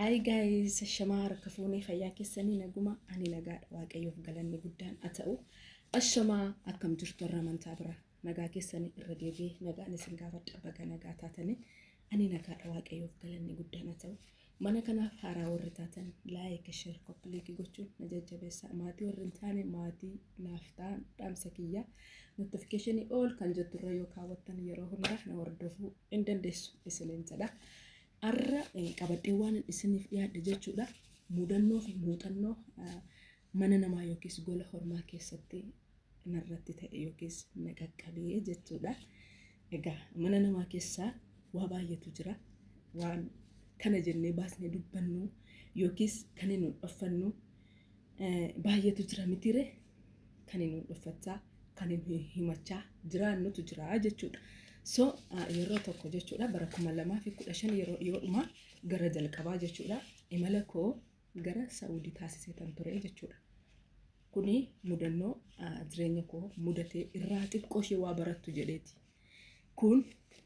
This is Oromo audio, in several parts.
Hi guys, ashamaa harka fuunee, fayyaa keessanii? Naguma? Ani nagaadha, Waaqayyoof galanni guddaan haa ta'u. Ashamaa, akkam jirtu warra amantaa bira? Nagaa keessanii? Irra deebi'ee nagaan isin gaafadha, baga nagaa taatanii. Ani nagaadha, Waaqayyoof galanni guddaan haa ta'u. Mana kanaaf haaraa warri taatan like, share, copy link gochuun na jajjabeessaa. Maatii warri hin taane maatii naaf ta'an dhaamsa kiyya. Notification all kan jetturra yoo kaawwattan yeroo hundaa na hordofuu hin dandeessu isiniin jedha. Har'a qabadhee waan isiniif dhiyaadhe jechuudha. Mudannoo fi muuxannoo mana namaa yookiis gola hormaa keessatti narratti ta'e yookiis na qaqqabee jechuudha. Egaa mana namaa keessaa waa baay'eetu jira. Waan kana jennee baasnee dubbannu yookiis kan nu dhoffannu baay'eetu jira mitiire, kan nu dhoffachaa, kan nu himachaa jiraannutu jira jechuudha. So yeroo tokko jechuudha, bara 2015, yeroo dhiyoodhuma gara jalqabaa jechuudha, imala koo gara Saa'udii taasisee tan ture jechuudha. Kuni mudannoo jireenya koo mudatee irraa xiqqoo ishee waa barattu jedheeti. Kun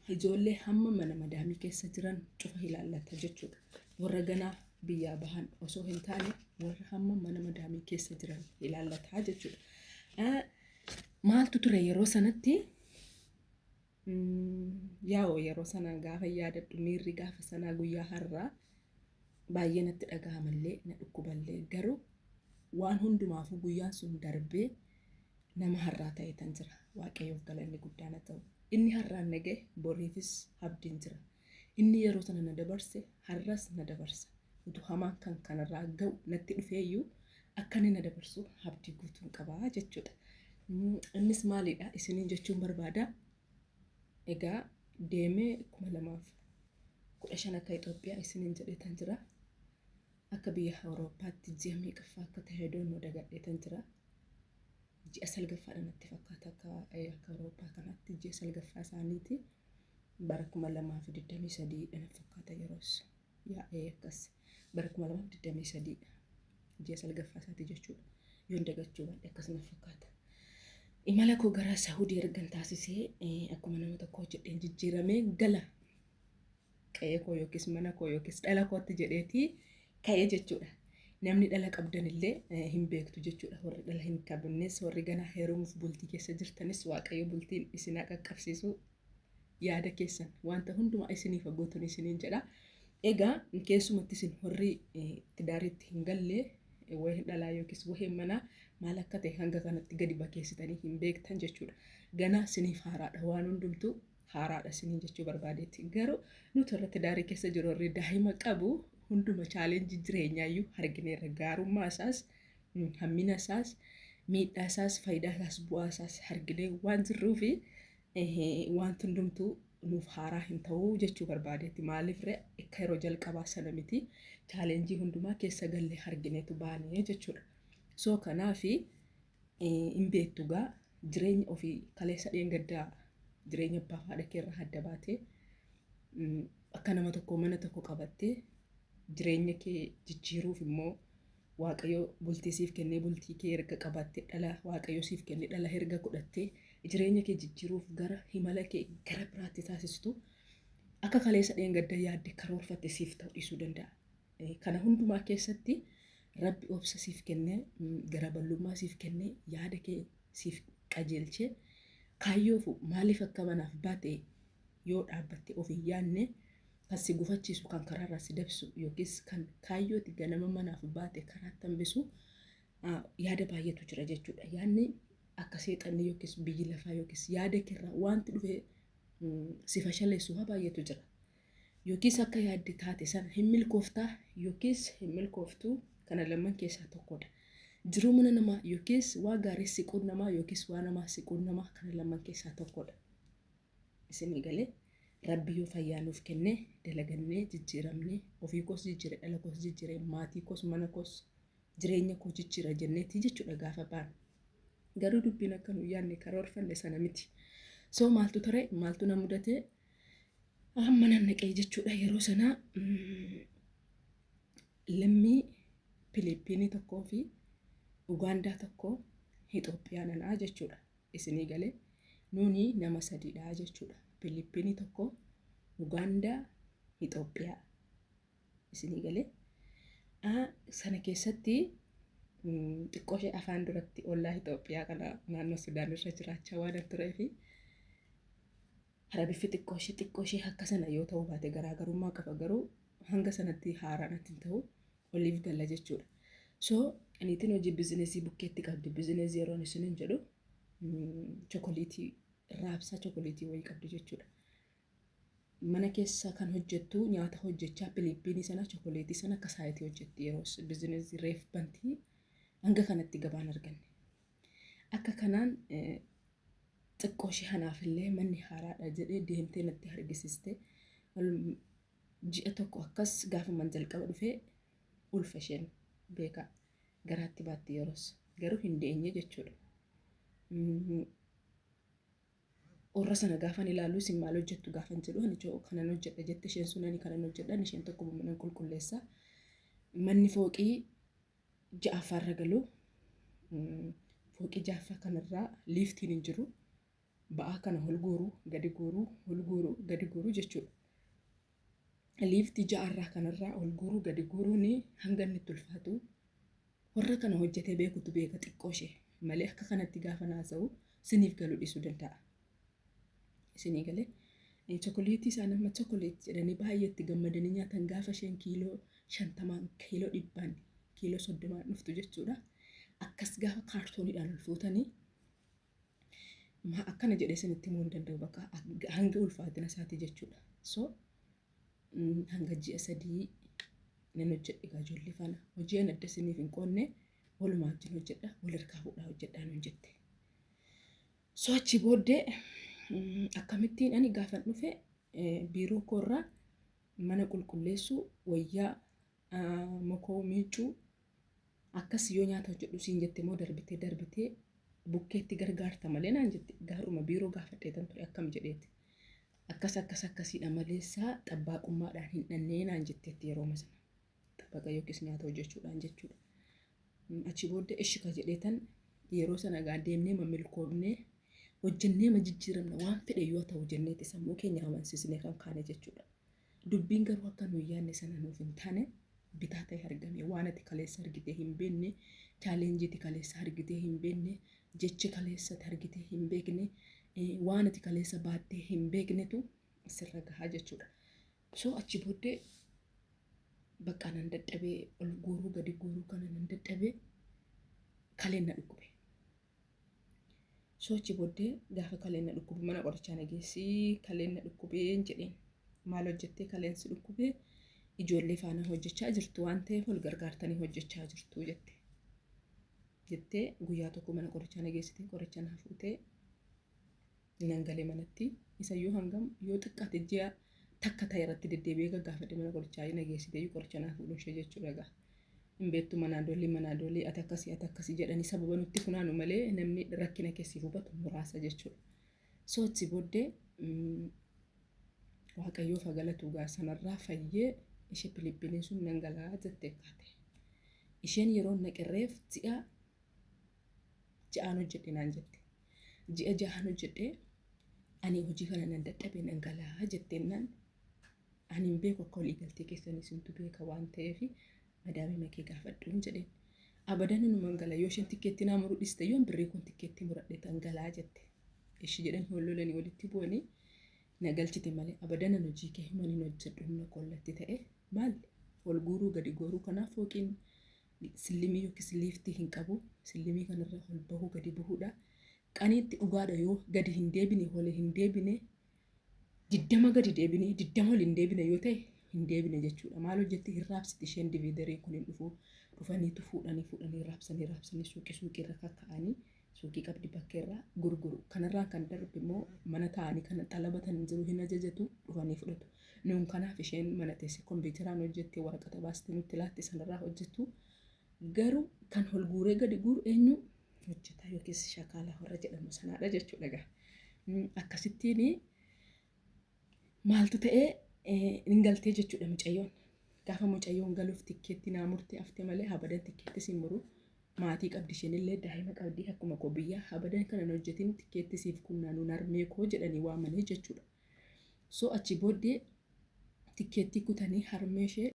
ijoollee hamma mana madaamii keessa jiran cufa ilaallata jechuudha. Warra ganaa biyyaa bahan osoo hin taane, warra hamma mana madaamii keessa jiran ilaallata jechuudha. Maaltu ture yeroo sanatti? Yaa'u, yeroo sana gaafa yaadadhu, miirri gaafa sanaa guyyaa har'aa baay'ee natti dhaga'amallee, na dhukkuballee, garuu waan hundumaafuu guyyaan sun darbee nama har'aa ta'e tan jira. Waaqayyoof galanni guddaan haa ta'u. Inni har'aan na ga'e boriifis abdiin jira. Inni yeroo sana na dabarse har'as na dabarsa. Utuu hamaan kan kanarraa ga'u natti dhufeeyyuu akka inni na dabarsu abdii guutuun qabaa jechuudha. Innis maalidha isiniin jechuun barbaada. Egaa deemee 2015 akka Itoophiyaa isiniin jedheetan jira. Akka biyya Awurooppaatti ji'a meeqaffaa akka ta'e doonoo dagadheetan jira. Ji'a salgaffaadha natti fakkaata, akka Awurooppaa kanaatti ji'a salgaffaa isaaniiti. Bara 2023 dha fakkaata yeroos. Yaa'ee akkas bara 2023 ji'a salgaffaa isaati jechuudha. Yoon dagachuu baadhe akkasuma fakkaata. Imala koo gara Saawudii ergan taasisee, akkuma nama tokko hojjedheen jijjiiramee gala qe'ee koo yookiis mana koo yookiis dhala kootti jedheetii ka'ee jechuudha. Namni dhala qabdan illee hin beektu jechuudha. Warri dhala hin qabnes, warri ganaa heerumuuf bultii keessa jirtanis, Waaqayyo bultiin isin haa qaqqabsiisu, yaada keessan wanta hundumaa isiniif guutuun isiniin jedha. Egaa keessumatti isin warri tidaariitti hin galle wayii dhalaa yookiis wayii manaa maal akka ta'e hanga kanatti gadi bakeessitanii hin beektan jechuudha. Ganaa isiniif haaraadha, waan hundumtuu haaraadha isiniin jechuu barbaadeetti. Garuu nuti warra tidaarii keessa jiru, warri daa'ima qabu, hunduma challenge jireenyaayyuu argineerra. Gaarummaa isaas, hammina isaas, miidhaa isaas, faayidaa isaas, bu'aa isaas arginee waan jirruufi wanti hundumtuu nuuf haaraa hin ta'uu jechuu barbaadeetti. Maaliif ree, akka yeroo jalqabaa sana miti, challenge hundumaa keessa gallee argineetu baanee jechuudha. So kanaafi hin beektu gaa, jireenya ofii kaleessa dheengaddaa, jireenya abbaa haadha keerraa adda baatee, akka nama tokko mana tokko qabattee jireenya kee jijjiiruuf immoo Waaqayyo bultii siif kennee, bultii kee erga qabattee, dhala Waaqayyo siif kennee, dhala erga godhattee, jireenya kee jijjiiruuf gara imala kee gara biraatti taasistu akka kaleessa dheengadda yaadde karoorfatte siif ta'uu dhiisuu danda'a. Kana hundumaa keessatti Rabbi obsa siif kennee, gara bal'ummaa siif kennee, yaada kee siif qajeelchee, kaayyoofu maaliif akka manaaf baate yoo dhaabbatte of hin yaadne, kan si gufachiisu, kan karaarraa si dabsu yookiis kan kaayyooti ganama manaaf baate karaatti hambisu yaada baay'eetu jira jechuudha. Yaadni akka seexanni yookiis biyyi lafaa yookiis yaada keerraa wanti dhufee si fashaleessu waa baay'eetu jira. Yookiis akka yaadde taate sana hin milkooftaa yookiis hin milkooftuu, kana lamman keessaa tokkodha. Jiruu mana namaa yookiis waa gaarii si qunnamaa yookiis waa namaa si qunnamaa, kana lamman keessaa tokkodha. Isinii galee? Rabbi yoo fayyaa nuuf kennee, dalagannee jijjiiramnee, ofii koos jijjiire, dhala koos jijjiire, maatii koos, mana koos, jireenya koo jijjiira jenneeti jechuudha gaafa baanu. Garuu dubbiin akka nu yaadne karoorfanne sana miti. So maaltu ture, maaltu na mudate? Amma nan naqee jechuudha, yeroo sanaa lammii Filiippiinii tokkoo fi Ugaandaa tokko Itoophiyaa nanaa jechuudha. Isinii galee? Nuuni nama sadiidha jechuudha. Filiippiinii tokko, Ugaandaa, Itoophiyaa. Isinii galee? Sana keessatti xiqqoo ishee afaan duratti ollaa Itoophiyaa kana naannoo Sudaan irra jiraachaa waan tureefi Arabiffi xiqqoo ishee akka sana yoo ta'u baate garaagarummaa qaba, garuu hanga sanatti haaraa natti hin ta'u, oliif galla jechuudha. So aniitiin hojii bizinesii bukkeetti qabdi. Bizinesii yeroon isiniin jedhu chokoliitii raabsaa, chokoliitii wayii qabdi jechuudha. Mana keessa kan hojjettu nyaata hojjechaa Filiippiinii sana chokoliitii sana akka saayitii hojjetti, yeroo bizinesii reef bantii hanga kanatti gabaan arganne. Akka kanaan xiqqoo ishee hanaafillee manni haaraadha jedhee deemtee natti argisiiste. Ji'a tokko akkas gaafa man jalqaba dhufee ulfa isheen beekaa garaatti baatti, yeroos garuu hin deenye jechuudha. Warra sana gaafan ilaalu, isin maal hojjettu gaafan jedhu, ani kanan hojjedha jette isheen sun, ani kanan hojjedha, isheen tokko mana qulqulleessa. Manni fooqii ja'affaarra galu, fooqii ja'affaa kanarraa liiftiin hin jiru. Ba'aa kana ol guuruu gadi guuruu, ol guuruu gadi guuruu jechuudha. Liiftii ja'arraa kanarraa ol guuruu gadi guuruun hanga inni itti ulfaatu warra kana hojjetee beekutu beeka xiqqoo ishee malee, akka kanatti gaafa naasa'u siniif galuu dhiisuu danda'a. Isinii galee chokoleetii isaan amma chokoleetii jedhanii baay'ee itti gammadanii nyaatan gaafa isheen kiiloo 50n, kiiloo 100n, kiiloo 30n dhuftu jechuudha. Akkas gaafa kaartooniidhaan ol fuutanii akkana jedhee isinitti himuu hin danda'u, bakka hanga ulfaatina isaatii jechuudha. So hanga ji'a 3 nan hojjedhe egaa ijoollee faana. Hojii an adda isiniif hin qoonne, walumaa wajjin hojjedha, wal harkaa fuudhaa hojjedhaa nuun jette. So achi booddee akkamittiin ani gaafan dhufe biiroo koorraa mana qulqulleessuu, wayyaa mokoo miicuu, akkas yoo nyaata hojjedhu siin jette immoo darbitee darbitee bukkeetti gargaarta malee naan jette. Gaaruma biiroo gaafadheetan ture akkam jedheeti. Akkas akkas akkasiidha maleessaa xabbaaqummaadhaan hin dhannee naan jetteetti yeroo sana. Xabbaqa yookiis nyaata hojjechuudhaan jechuudha. Achi booddee ishika jedheetan yeroo sana gaa deemnee milkoofnee hojjennee ma jijjiiramna, waan fedhe yoo ta'u jenneeti sammuu keenya amansiisnee kan kaane jechuudha. Dubbiin garuu akka nuyi yaadne sana nuuf hin taane, bitaa ta'e argame. Waan ati kaleessa argitee hin beekne, challenge kaleessa argitee hin beekne, jechi kaleessa argitee hin beekne, waan ati kaleessa baattee hin beeknetu sirra gahaa jechuudha. So achi booddee bakka nan dadhabee, ol guuruu gadi guuruu kana nan dadhabee, kaleen na dhukkube. So achi booddee gaafa kaleen na dhukkube mana qorichaa na geessii, kaleen na dhukkubee jedheen. Maal hojjettee kaleen si dhukkubee? Ijoollee faana hojjechaa jirtu waan ta'eef ol gargaartanii hojjechaa jirtu jette. Jettee guyyaa tokko mana qorichaa na geessitee qoricha naa fuutee nan galee manatti. Isayyuu hangam yoo xiqqaate ji'a takka ta'e irratti deddeebi'ee gaggaafadhe mana qorichaa na geessitee qoricha naa fuudhu ishee jechuudha gaa. Hin beektu, manaadoolii manaadoolii ati akkasii ati akkasii jedhanii sababa nutti funaanu malee namni rakkina keessi hubatu muraasa jechuudha. So achi booddee Waaqayyoof haa galatu gaa, sanarraa fayyee ishee Filiippiiniin sun nan galaa jettee kaate. Isheen yeroo naqirreef ji'a ja'aan hojjedhe naan jette. Ji'a ja'aan hojjedhe, ani hojii kana nan dadhabe, nan galaa jetteennaan, ani hin beeku, akka walii galtee keessanii isintu beeka waan ta'eef madaamii makee gaafadhuun jedheen. Abadan numan gala, yoo isheen tikkeetti naa muruu dhiiste, yoon birrii kun tikkeetti muradhe tan galaa jette. Ishii jedhan hollolanii walitti bu'anii na galchite malee abadan an hojii kee himan hin hojjedhu, humna kollatti ta'e maal ol guuruu gadi gooruu kanaaf fooqiin sillimii yookiis liiftii hin qabu, sillimii kanarra ol bahuu gadi buhuudha. Qaniitti dhugaadha, yoo gadi hin deebine, ol hin deebine, 20 gadi deebine 20 ol hin deebine yoo ta'e hin deebine jechuudha. Maal hojjetti? Hin raabsiti isheen. Diviidarii kun hin dhufu, dhufaniitu fuudhanii fuudhanii raabsanii raabsanii suuqii suuqii irra kakka'anii, suuqii qabdi bakka irraa gurguru. Kanarraa kan darbe immoo mana taa'anii kana xalabatan hin jiru, hin ajajatu, dhufanii fudhatu. Nuun kanaaf isheen mana teesse kompiitaraan hojjette, waraqata baastee nutti laatti, sanarraa hojjettu. Garuu kan ol guuree gadi guuru eenyu? Hojjetaa yookiis shakaalaa warra jedhamu sanaadha jechuudha gaa. Akkasittiin maaltu ta'ee hin galtee jechuudha mucayyoon. Gaafa mucayyoon galuuf tikkeetti naa murtee haftee malee habadan tikkeetti siin muru. Maatii qabdi, isheenillee daa'ima qabdi akkuma koo biyyaa, habadan kana hin hojjetin, tikkeetti siif kunnaa nuun harmee koo jedhanii waamanii jechuudha. So achi booddee tikkeettii kutanii harmee ishee